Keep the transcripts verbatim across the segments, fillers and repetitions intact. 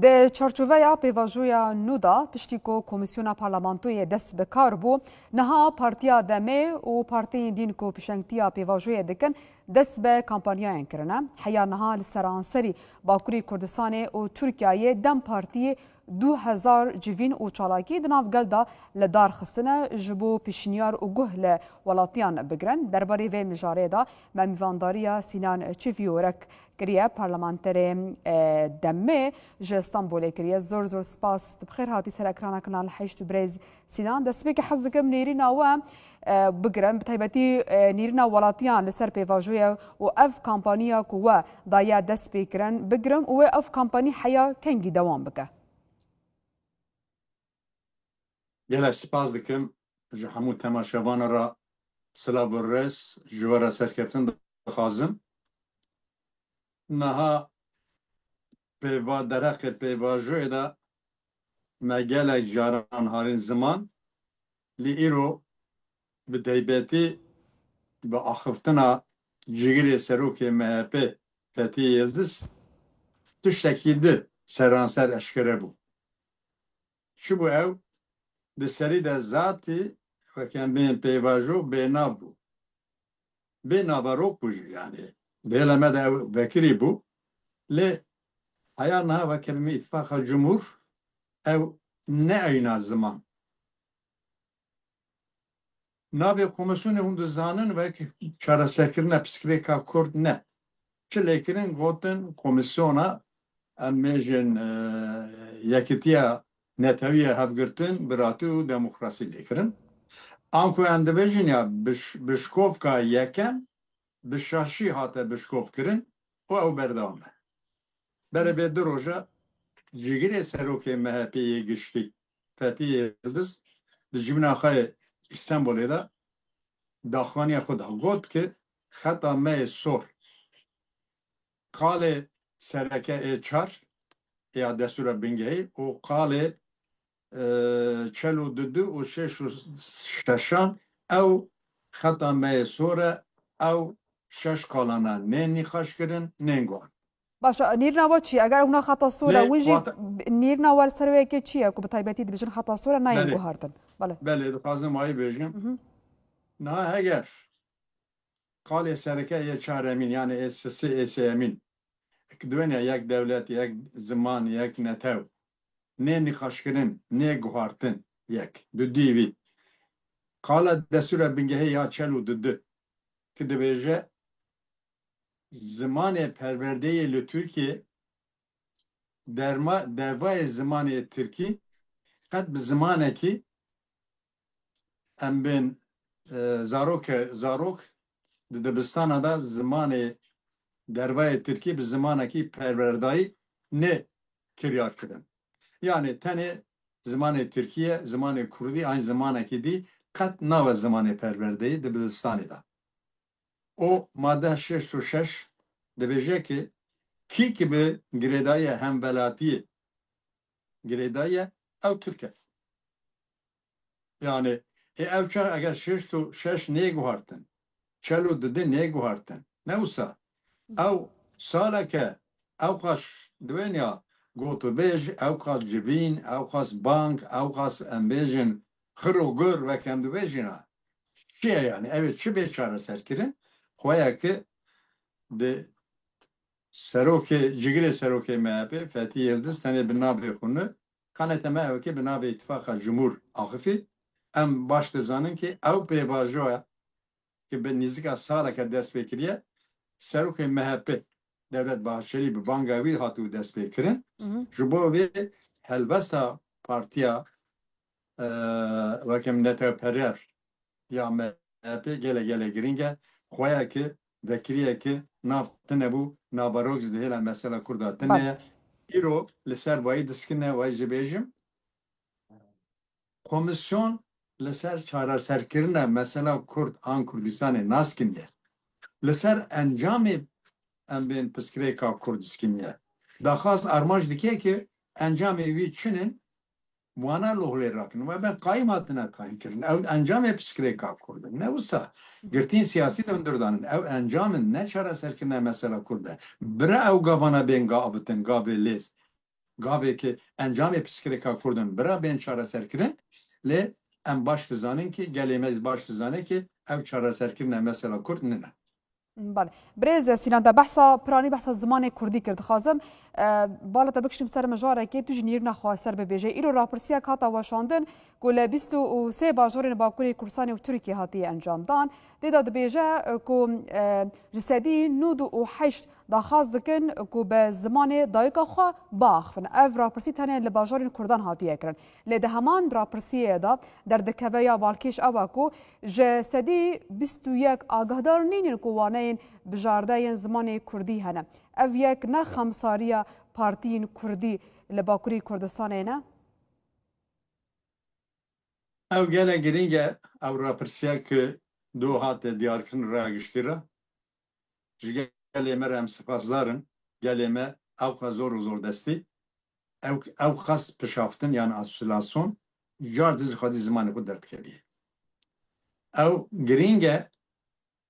Di çarçoveya pêvajoya nû de, piştî ku Komîsyona Parlamentoyê dest bi kar bû, niha Partiya Demê û partiyên dîn ku pişengtiya pêvajoyê dikin, dest bi kampanyayên kirine. Heya niha li seranserî Bakurê Kurdistanê û Tirkiyeyê DEM Partiyê du hezar civîn û çalakî di nav gel de li dar xistine, ji bo pêşniyar û guh li welatiyan bigirin. Derbarê vê mijarê de me mîvandariya Sînan Çivîyorek kiriye, parlamenterê, e, demê ji Stenbolê kiriye. Zor zor spas. Tu bi xêr hatî ser ekrana Kanal Heşt birêz Sînan. Destpêkê hez dikim nêrîna we, e, bigirim. Bi taybetî, e, nêrîna welatiyan li ser pêvajoye û ev kampaniya ku we daye dest pê kirin bigirim û wê ev kampanî heya kengî dewam bike? Gelek spas dikim. Ji hemû temaşevanan re silav û rêz ji we re serkeftin dixwazim. Niha pêva-, derheqê pêvajoyê de me gelek caran harîn ziman, lê îro bi taybetî bi axiftina cigirê serokê M H P Fethî Yildiz tiştekî di seranser eşkere bû. Çi bû ew? Di serî de zatî weke em bên pêvajo bênav bû. Bê naverok bû jî, yanî di hêla me de ew vekirî bû. Lê heya niha weke bimî Îtifaqa Cumhur ew ne eyna ziman. Navê komîsyonê hûn dizanin wek çareserkirina pirsgirêka Kurd ne. Çi lêkirin gotin komîsyona em mêjin, e, yekitiya netewî ye hevgirtin, biratî û demokrasî lêkirin. Anku em dibêjin ya biş-, bişkovka yekem bi şaşî hate bişkov kirin û ew berdewam e. Berê vê du roja cigirê serokê M H P yê giştî Fethî Yildiz di civîna xwe yê Îstenbolê de daxwaniya xwe da got ki xeta me yê sor qalê sereke ê çar ya destûra bingehî û qalê, e, çel û didu û şeş û şeşan ew xeta me yê sor e, ew şeş qalana nên nîqaş kirin, nên guhan. Baş e, nîrna we çi ye? Eger ew ne xeta sor e, Lê win jî wate- nîrna we li ser wê yekê çi ye ku bi taybetî dibêjin xeta sor e nayên Belê. guhartin? Belê. Belê, dixwazim wayî bêjim. Mhm. Niha heger qalê sereke yê çaremîn, yanî ê sisê ê sêyemîn, ki diwêne yek dewlet, yek ziman, yek netew, nê nîqaşkirin, nê guhartin, yek. Dudî wî. Qala destûra bingehê ya çel û didu, ki dibêje, zimanê perwerdeyê li Tirkiyê derma-, dervayê zimanê tirkî qet bi zimanekî em bên, e, zaroke-, zarok di dibistana de zimanê dervayê tirkî bi zimanekî perwerdayî nê kiryar kirin. Yanî tenê zimanê tirkî ye, zimanê kurdî, an zimanekî dî qet nabe zimanê perwerdeyî di dibistanê de. O madde şeş û şeş dibêje ki kî ki bi girêdayî hemwelatiyê girêdayî ye, ew Tirk e. Yanî, ê ew çax eger şeş û şeş nêguhartin, çel û didê nêguhartin, ne wisa. Ew saleke, ew qas diwên ya gotûbêj, ew qas civîn, ew qas bang, ew qas em bêjin xir û gur, wek em dibêjin ha. Çi ye yanî? Ev ê çi bê çareserkirin? Xweya ki di serokê, cigirê serokê M H P, Fethî Yildiz, tenê bi navê xwe ne, kanete me ew ki bi navê Îtifaqa Cumhur axifî. Em baş dizanin ki ew pêvajoya ki bi nîzika saleke dest pê kiriye, serokê M H P Devlet Bahçelî bi banga wî hatibû dest pê kirin. Mhm. Ji bo vê helbesta partiya, e, weke netewperwer ya M H P gelek gelek girîng e. Xweya ki vekiriyeke nav tune bû, naverok jî di hêla mesela Kurda tune ye. Îro li ser wayî diskine, wayî jî bêjim. Komîsyon li ser çareserkirina mesela Kurd an Kurdistanê naskiniye. Li ser encamê em bên pirsgirêka Kurd diskiniye. Daxwaz armanc dike ki encamê wî çin in, wana li holê rakin. We ben qayîm hatine tayîn kirin. Ew encamê pirsgirêka Kurd in. Ne wisa girtiyên siyasî li hundir danin. Ew encam in, ne çareserkirina mesela Kurd e. Bira ew gavana bên gavitin, gavê lêz. gavê ki encamê pirsgirêka Kurd in bira bên çareserkirin, lê em baş dizanin ki, gelê me baş dizane ki ev çareserkirina mesela Kurd nine. Belê. Birêz Sînan, te behsa piranî, behsa zimanê kurdî kir. Dixwazim, e, bala te bikişim ser mijarekê, tu ji nîrina xwe ser bibêje. Îro rapirsiyek hata weşandin ku li bîst û sê bajarên Bakurê Kurdistanê û Tirkiyê hatiye encamdan. Tê de dibêje, e, ku, e, ji sedî nod û heşt daxwaz dikin ku bi zimanê dayika xwe biaxivin. Ev rapirsî tenê li bajarên Kurdan hatiye kirin. Lê di heman rapirsiyê de derdikeve ya balkêş ew e ku ji sedî bîst û yek agahdar nînin ku waneyên bijardeyên zimanê kurdî hene. Ev yek ne xemsariya partiyên kurdî li Bakurê Kurdistanê ne? Ew gelek girîng e, ew rapirsiyek ku do hate diyarkirin raya giştî re. Ji gelê me re em sipasdar in. Gelê me ewqas zor û zordestî, ew, ewqas pişaftin, yani asimilasyon, car diz xwedî zimanê xwe derdikevî. Ew girîng e.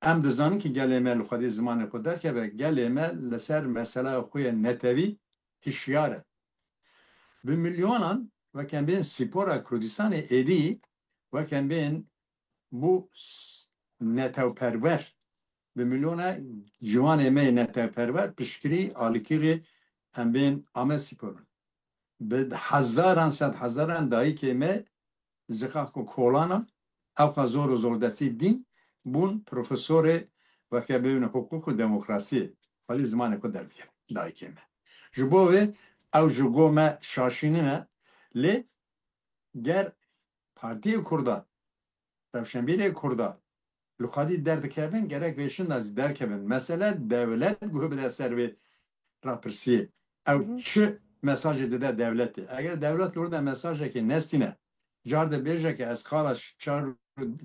Em dizanin ki gelê me li xwedî zimanê xwe derkeve, gelê me li ser mesela xwe yê netewî hişyar e. Bi milyonan weke bên spora Kurdistanê êdî, weke bên bû s-, netewperwer. Bi milyona ciwanê me yê netewperwer piştgirî alikirê em bên Amed Spor in. Bi hezaran, sed hezaran dayikê me ziqaq û kolana, ewqa zor û zordestî dîn, bûn profesorê weke bibin hiqûq û demokrasiyê. Xwelî zimanê xwe derdikevin dayikê me. Ji bo vê ew ji go me şaşî nine, lê ger partiyê Kurda, rewşenbîrê Kurda li xwedî derdikevin, gerek vêşin de zî derkevin. Mesele dewlet guh bide ser vê rapirsiyê. Ew Hı hı. çi mesajê dide dewletê? Eger dewlet li wir de mesajekê nestîne, car de bêje ke ez qala ş-, çar,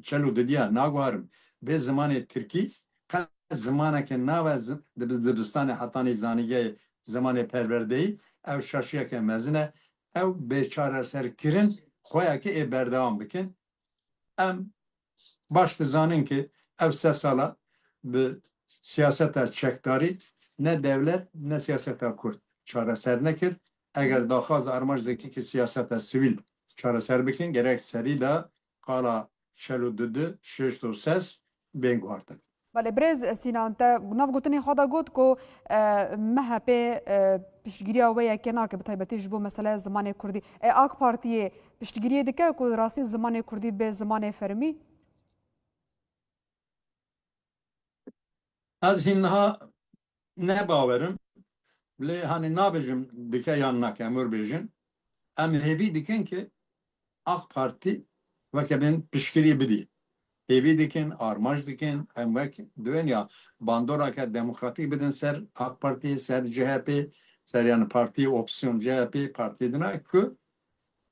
çel û didiya naguharim bê zimanê tirkî, qet zimaneke nave zi-, dibi-, dibistanê hetanî zanîgehê zimanê perwerdeyî, ew şaşiyeke mezin e. Ew bêçareserkirin xwe ye ke ê berdewam bikin. Em baş dizanin ki ev sê sala bi siyaseta çekdarî ne dewlet ne siyaseta Kurd çareser nekir. Eger daxwaz armanc dikin ki siyaseta sivîl çareser bikin, gerek serî de qala çel û du di, şêst û ses bên guhartin. Belê, birêz Sînan, te nav gotinê xwe de got ku, e, M H P, e, piştgiriya wê yekê nake, bi taybetî ji bo meseleya zimanê kurdî. E, AK Partiyê piştgiriyê dike ku rastî zimanê kurdî be zimanê fermî? Ez hîn niha ne bawerim, lê hanê nabêjim dike yan nake, em wir bêjin. Em hêvî dikin ki AK Partî weke bên piştgirî bidî. Hêvî dikin, armanc dikin, em wek diwên ya bandorake demokratîk bidin ser AK Partî, ser C H P, ser, yani, partiyê opsîyon C H P, partiyê dina ku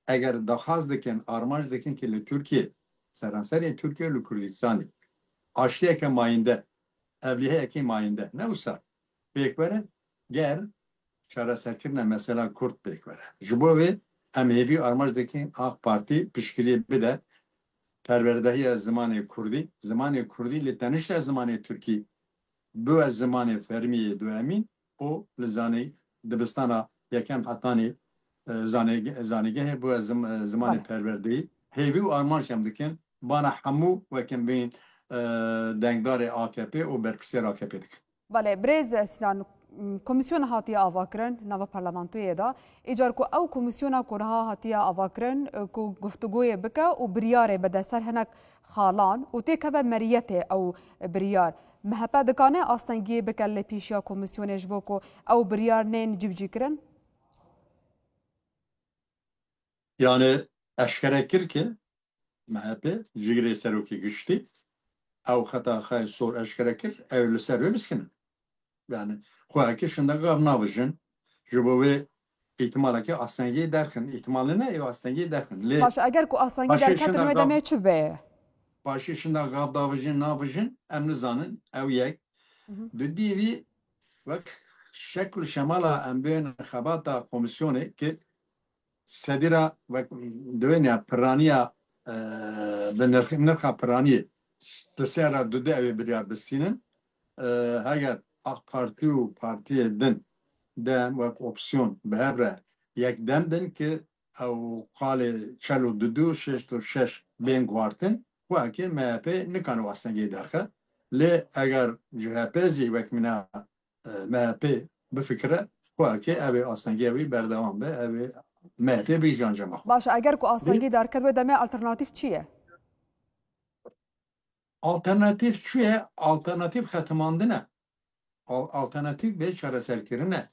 eger daxwaz dikin, armanc dikin ki li Tirkiye, seranserê Tirkiye, li Kurdistanê aştiyeke mayînde, evlîheyekî mayînde, ne wisa pêk were, ger çareserkirina mesela Kurd pêk were. Ji bo vê em hêvî û armanc dikin AK Partî piştgiriyê bide perwerdehiya zimanê Kurdî, zimanê Kurdî li tenişta zimanê Tirkî bibe zimanê fermî yê duemîn û li zanî-, dibistana yekem hetanî, e, zanê-, zanîgehê bibe zim-, e, zimanê Belê. perwerdeyî. Hêvî û armanc em dikin, bana hemû wekin bên, e, dengdarê A K P û berpirsiyar A K P dikin. Belê, birêz Sînan, m, komîsyona hatiye avakirin nava parlamentoyê de. Îcar ku ew komîsyona ku niha hatiye avakirin, e, ku guftûgoyê bike û biryarê bide ser hinek xalan û têkeve meriyetê ew biryar, M H P dikane astengiyê bike li pêşiya komîsyonê ji bo ku ew biryar nên cîbicîkirin? Yani eşkere kir ki M H P cigirê serokê giştî ew xeta xwe sor eşkere kir, ew li ser wê biskinin. Yani xweyekê şinda gav navijin, ji bo wê îhtimalekê astengiyê derxin. Îhtimalê ne, ew astengiyê derxin. Lê Baş, eger ku astengî paşê derketin şinda wê gav demê çi be? Paşê şinda gav davijin, navijin, em nizanin, ew yek. Hı hı. Dudî vî wek şekl û şemala em bên xebata komîsyonê ki sedî ra wek diwêniya piraniya, e, bi nirx-, nirxa piraniyê sisê ra dude ew ê biryar bistînin. E, heger AK Partî û partiyê din, dem wek opsiyon bi hev re yekdem bin ki ew qalê çel û du du şêşt û şeş bên guhartin, wekî M H P nikane astengê derxe. Lê eger C H P zî wek mina, e, M H P bifikire, wekî ev ê astengê wî berdewam be, ev ê M H P bigihîje cema xwe. Baş e, eger ku astengî derket, wê demê alternatîf çi ye? Alternatîf çi ye? Alternatîf xetimandin e. Al-, alternatîf bê çareserkirin e.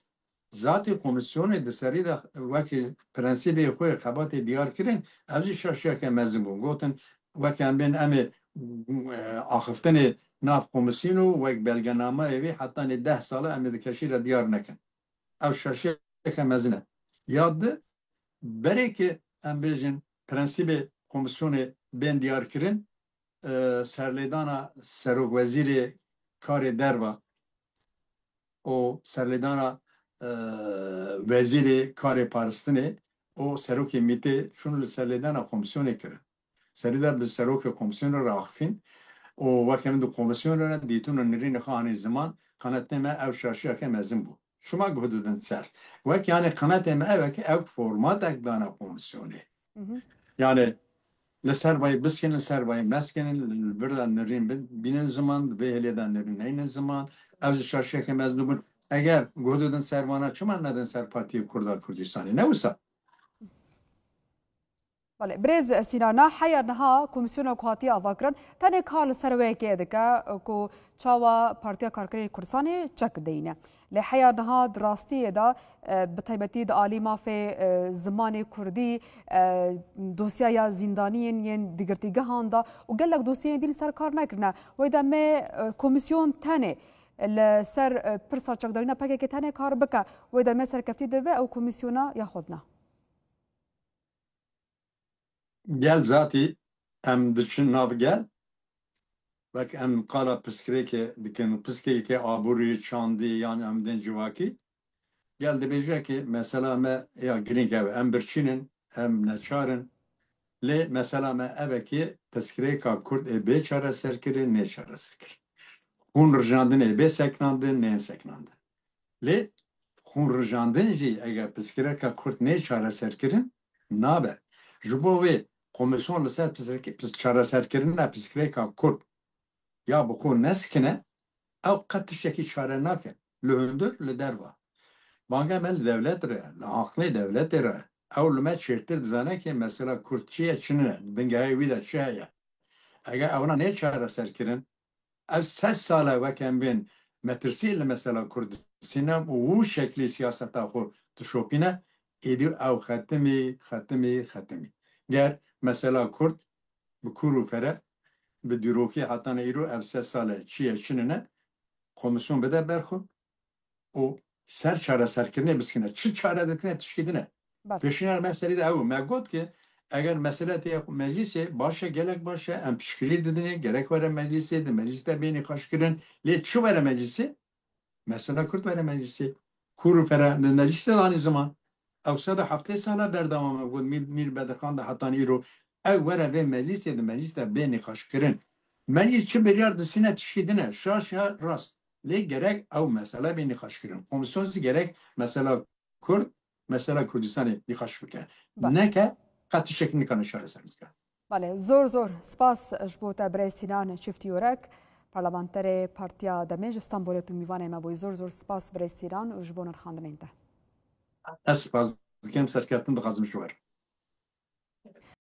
Zatê komîsyonê di serî de wekî prensîbê xwe xebatê diyar kirin, ev jî şaşiyeke mezin bû. Gotin, wek em bên em ê, e, axiftinê nav komîsyonê û wek belgenameyê wê hetanî deh sal e em ê di keşî de diyar nekin. Ev şaşiyeke mezin e. Ya di, berê ki em bêjin prensîbê komîsyonê bên diyar kirin, e, serlêdana serokwezîrê karê derva û serlêdana, e, wezîrê karê paristinê û serokê mîtê çûn li serlêdana komîsyonê kirin. Serî de bi serokê komîsyonê re axifîn û weke min di komîsyonê re dîtin û nirînê xwe anî ziman, qenetê me ev şaşiyeke mezin bû. Şima guh didin ser. Wek yani qenetê me ev e ki ew formatek dana komîsyonê. Hı hı. Yani li ser vayî biskinin, li ser vayî meskinin, li vir de nirîn bin-, bînin ziman, vê hêlê de nirîn neynin ziman. Ev jî şaşiyeke mezin bûn. Eger guh didin ser vana, çima nedin ser Partiyê Kurda Kurdistanê? Ne wisa? Belê, birêz Sînan, heya niha komîsyona ku hatiye avakirin, tenê kar li ser wê yekê dike ku çawa Partiya Karkerên Kurdistanê çek deyne. Lê heya niha di rastiyê de, e, bi taybetî di alî mafê, e, zimanê kurdî, e, dosyaya zîndaniyên yên di girtîgehan de û gelek dosyeyên dî li ser kar nekirine. Wê demê, e, komîsyon tenê li ser, e, pirsa çekdayîna P K K tenê kar bike. Wê demê serkeftî dibe ew komîsyona ya xwe dina. Gel zatî em diçin nav gel. Wek em qala pirsgirêkê dikin, pirsgirêkê aborî, çandî yan em bên civakî. Gel dibêje ki mesela me ya girîng ev e. Em birçîn in, em neçar in. Lê mesela me ev e ki pirsgirêka Kurd ê bê çareserkirin, nê çareserkirin. Xûn rijandin ê bê sekinandin, nê sekinandin. Lê xûn rijandin jî eger pirsgirêka Kurd nê çareserkirin, nabe. Ji bo wê komîsyon li ser pirsgirêk-, pirs-, çareserkirina pirsgirêka Kurd ya bi xwe nesikine, ew qet tiştekî çare nake. Li hundir, li derva. Banga me li dewlet re, li aqilê dewletê re, ew li me çêtir dizane ki mesela Kurd çi ye, çi nine, di bingehê wî de çi heye. Eger ewna nê çareserkirin, ev sed sal e wek em bên metirsî li mesela Kurd disîne û wî şeklî siyaseta xwe dişopîne, êdî ew xetimî, xetimî, xetimî. Ger mesela Kurd bi kûr û fere, bi dîrokî hetanî îro ev sed sal e çi ye, çi nine, komîsyon bide ber xwe, û ser çareserkirinê biskine. Çi çare dikine, tişkî dine. Belê. Pêşîner me serî de ew. Me got ki eger mesele tê meclîsê, baş e, gelek baş e, em piştgirî didinê, gerek were meclîsê, di meclîs de bê nîqaşkirin. Lê çi were meclîsê? Mesela Kurd were meclîsê. Kûr û fere di meclîsê de anî ziman. Ew sed û heftê sala berdewam e, got Mîr, Mîr Bedirxan de hetanî îro. Ew were vê meclîsê, di meclîs de bê nîqaşkirin. Meclîs çi biryar disîne, tişkî dine. Şaş ya rast. Lê gerek ew mesele bê nîqaşkirin. Komîsyon zî gerek mesela Kurd, mesela Kurdistanê nîqaş bike. Ba- Neke qet tiştekî nikane çareser bike. Belê, zor zor spas ji bo te birêz Sînan Çiftî Yorek, parlamenterê Partiya Demê ji Stenbolê tu mîvanê me bûyî. Zor zor spas birêz Sînan û ji bo nirxandinên te. Ez spas dikim, serkeftin dixwazim ji we re.